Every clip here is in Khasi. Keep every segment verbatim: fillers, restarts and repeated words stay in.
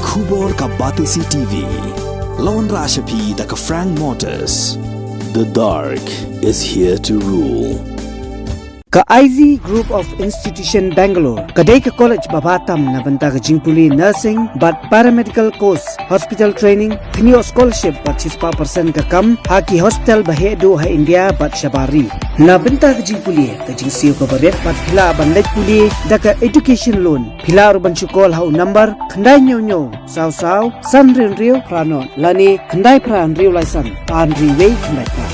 Khubor ka Batesi T V. Lawan Rashapi da ka Frank Motors. The dark is here to rule. Ka I Z Group of Institution Bangalore ka dei ka college ba bha tam na bynta ka jingpule nursing bad paramedical course, hospital training, kynioh scholarship bad shispah percent ka kam ha ki hospital ba heh duh ha India bad shabar ri. Na bynta ka jingpule ka jingsiew kaba rit bad phi lah ban leit pule da ka education loan. Phi lah ruh ban shu call ha u number khyndai hynñiew hynñiew saw saw san hynriew hynriew phra nod lane khyndai phra hynriew lai san ar hynriew wei khyndai phra.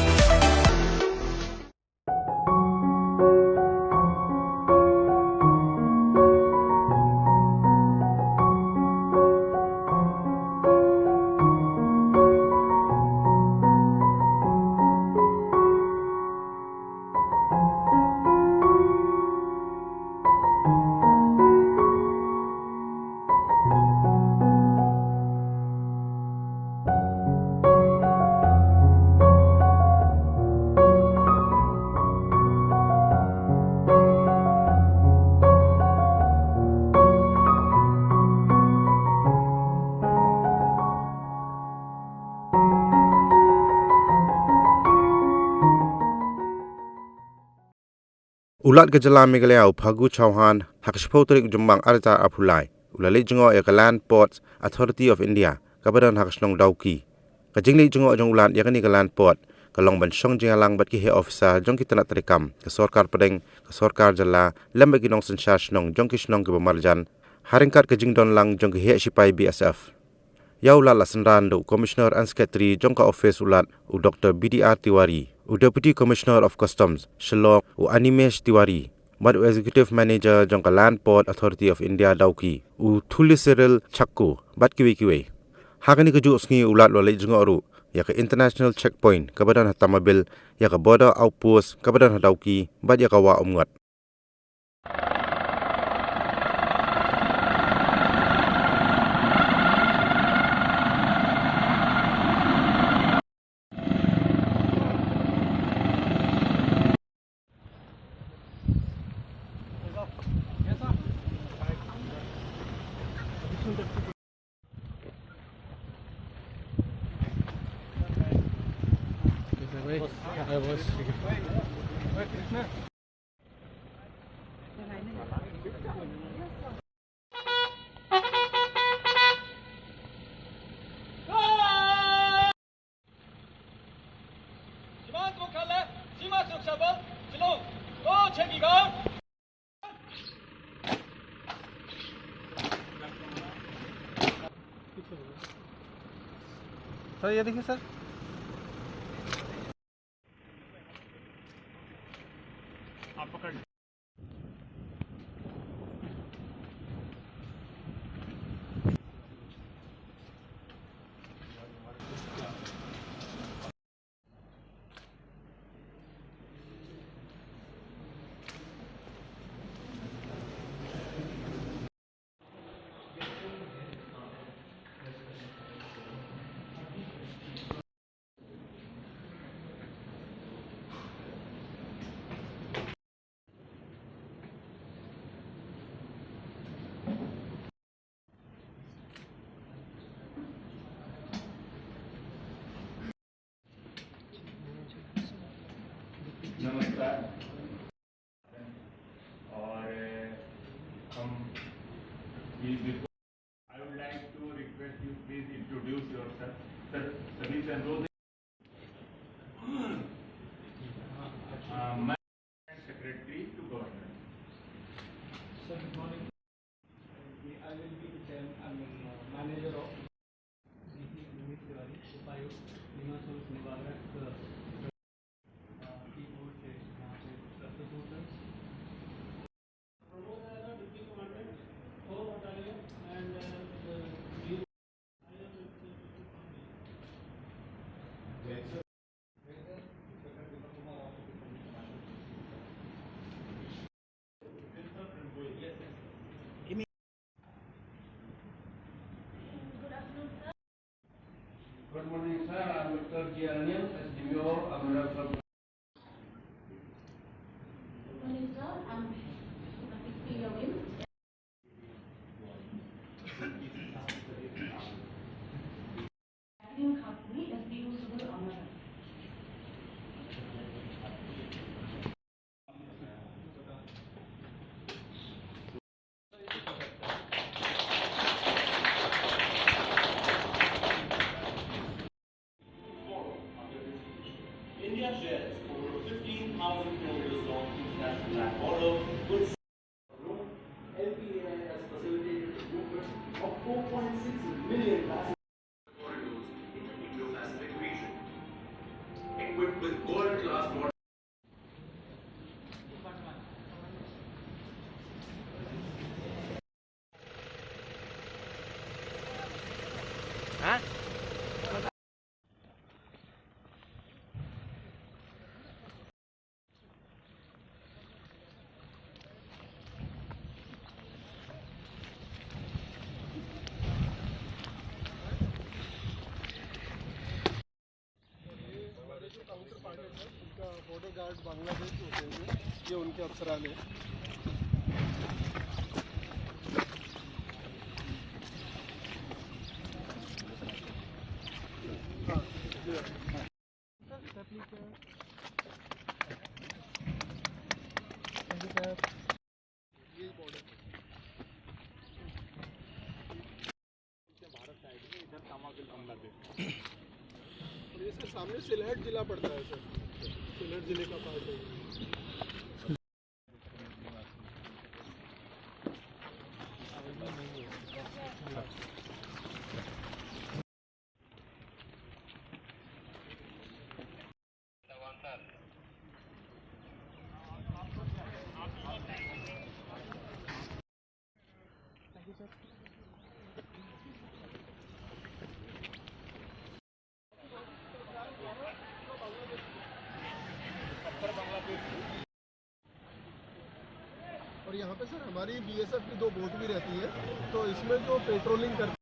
U Lat ka jylla Meghalaya u Phagu Chauhan ha ka shiphew tarik u Jymmang ar hajar arphew lai u la leit jngoh ïa ka Land Ports Authority of India kaba don ha ka shnong Dawki. Ka jingleit jngoh jong u Lat ïa kane ka Land Port ka long ban shong jingïalang bad ki heh officer jong ki tnat treikam ka sorkar pdeng, ka sorkar jylla lem bad ki nongsynshar shnong jong ki shnong kiba marjan ha ryngkat ka jingdon lang jong ki heh shipai B S F. Ïa u Lat la synran da u Commissioner and Secretary jong ka office u Lat u Doctor B D R Tiwari, u Deputy Commissioner of Customs Shillong u Animesh Tiwari bad u Executive Manager jong ka Land Port Authority of India Dawki u Thulisiril Chakko bad kiwei kiwei. Ha kane kajuh sngi u Lat u la leit jngoh ruh ïa ka International Checkpoint kaba don ha Tamabil, ïa ka Border Outpost kaba don ha Dawki bad ïa ka Wah Umngot. सीमांत मुख्यालय, सीमा सुरक्षा बल, शिलोंग, दो छह की गांव। सर, ये देखिए सर। आप पकड़ लो। नमस्कार। और हम ये बिल्कुल, I would like to request you, please introduce yourself. सर, सभी से अनुरोध है। हाँ, मैं secretary to governor. Sir, good morning. I will be the chairman, I mean, uh, manager of D C Amit Tiwari, उपायुक्त, निमासुल्क निवारक, uh, की ओर से यहाँ पे प्रस्तुत होकर। प्रमोद अरोड़ा, deputy commandant, four battalion, and, uh, the Good morning, sir. I'm Doctor G R Anil, S D O, Amara. Good morning, sir. I'm Nafisi Yawin. four point six million passengers. Corridors in the Indo-Pacific region. Equipped with world-class modern हमारे जो काउंटर पार्ट है सर, उनका बॉर्डर गार्ड बांग्लादेश होते हैं, ये उनके अफसरान हैं। हाँ, ये। भारत साइड में, इधर कामाकिल बांग्लादेश। और ये सर सामने सिलहट जिला पड़ता है सर, सिलहट जिले का पार्ट है। और यहाँ पे सर हमारी बीएसएफ की दो बोट भी रहती है, तो इसमें जो पेट्रोलिंग करते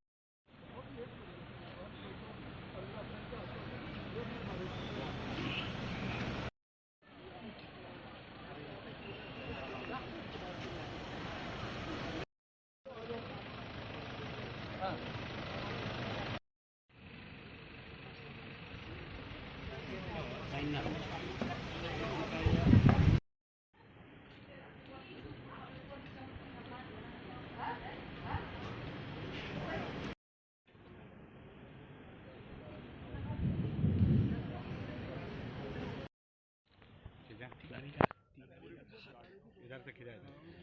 इधर से खिंचा दो।